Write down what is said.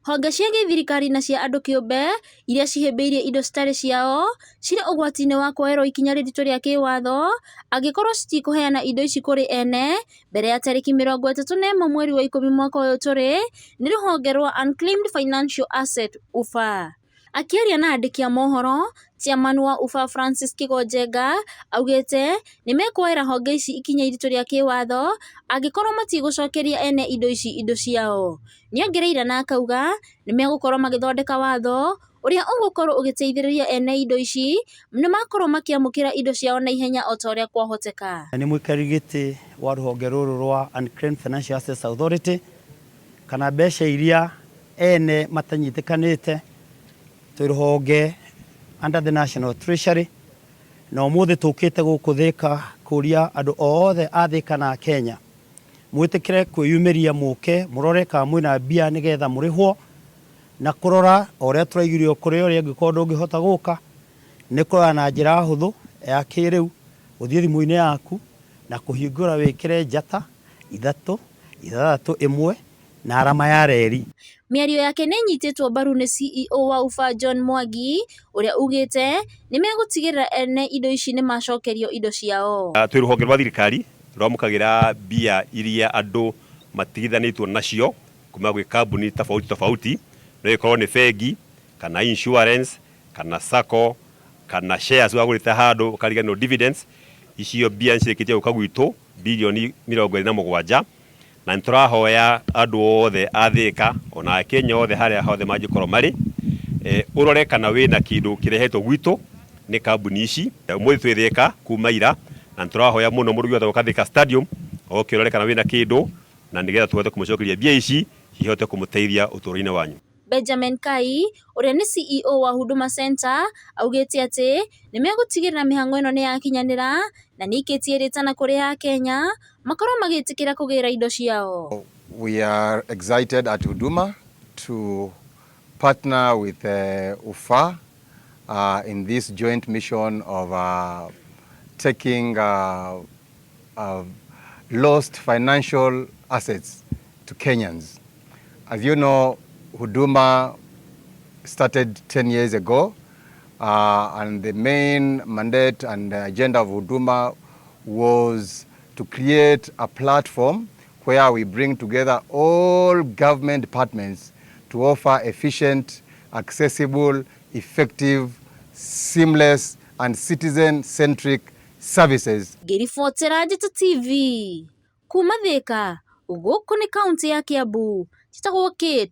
Honge cia gĩthirikari na cia andũ kĩũmbe iria cihĩmbĩirie indo citarĩ ciao cirĩ ũgwati-inĩ wa kuoerwo ikinya rĩritũ rĩa kĩwatho angĩkorwo citikũheana indo ici kũrĩ ene mbere ya tarĩki 31 mweri wa 10 mwaka ũyũ tũrĩ nĩ rũhonge rwa Unclaimed Financial Assets UFA. Akĩaria na andĩki a mohoro, chairman wa UFA Francis Kĩgonjenga augĩte nĩmekuoera honge ici ikinya iritũ rĩa kĩwatho angĩkorwo matigũcokeria ene indo ici indo ciao. Nĩongereire na akauga nĩmegũkorwo magĩthondeka watho ũrĩa ũgũkorwo ũgĩteithĩrĩria ene indo ici nĩmakorwo makĩamũkĩra indo ciao na ihenya o ta ũrĩa kwahoteka. Nĩ mũikarĩri gĩtĩ wa rũhonge rũrũ rwa Unclaimed Financial Assets Authority, kana mbeca iria ene matanyitĩkanĩte, twĩ rũhonge under the National Treasury, na ũmũthĩ tũkĩte gũkũ Thĩka kũria andũ othe a Thĩka na Kenya mwĩtĩkĩre kwĩyumĩria, mũke mũrore kana mwĩna mbia nĩgetha mũrĩhwo, na kũrora o ũrĩa tũraiguire kũrĩ ũrĩa angĩkorwo ndũngĩhota gũka, nĩ kũrora na njĩra hũthũ ya kĩrĩu, gũthiĩ thimũ-inĩ yaku na kũhingũra wĩkĩre *361 na arama ya reri. Mĩario yake nĩ ĩnyitĩtwo mbaru nĩ CEO wa UFA John Mwangi ũrĩa ugĩte nĩmegũtigĩrĩra ene indo ici nĩmacokerio indo ciao. Twĩ rũhonge rwa thirikari rwamũkagĩra mbia iria andũ matigithanĩtwo nacio kuma gwĩ kambuni tofauti tofauti, no ĩkorwo nĩ bengi kana insurance kana sacco kana shares wagũrĩte handũ ũkariganĩrwo dividends. Icio mbia nĩcirĩkĩtie gũka gwitũ 27 birioni, na nĩ tũrahoya andũ othe a Thĩka ona Akenya othe harĩa hothe mangĩkorwo marĩ, ũrore kana wĩna kĩndũ kĩrehetwo gwitũ nĩ kambuni ici. Ũmũthĩ twĩ Thĩka kuma ira, na nĩ tũrahoya mũno mũndũ wothe gũka Thĩka Stadium oke ũrore kana wĩna kĩndũ, na nĩgetha tũhote kũmũcokeria mbia ici cihote kũmũteithia ũtũũro-inĩ wanyu. Benjamin Kai ũrĩa nĩ CEO wa Huduma Center augĩte atĩ nĩmegũtigĩrĩra mĩhang'o ĩno nĩyakinyanĩra na nĩikĩtie rĩtana kũrĩ akenya makorwo magĩtĩkĩra kũgĩra indo ciao. We are excited at Huduma to partner with UFA in this joint mission of taking lost financial assets to Kenyans. As you know, Huduma started 10 years ago, and the main mandate and agenda of Huduma was to create a platform where we bring together all government departments to offer efficient, accessible, effective, seamless, and citizen-centric services. Ngĩribotera Njata TV kuma Thĩka, gũkũ nĩ kaũntĩ ya Kiambu, njĩtagwo Kate.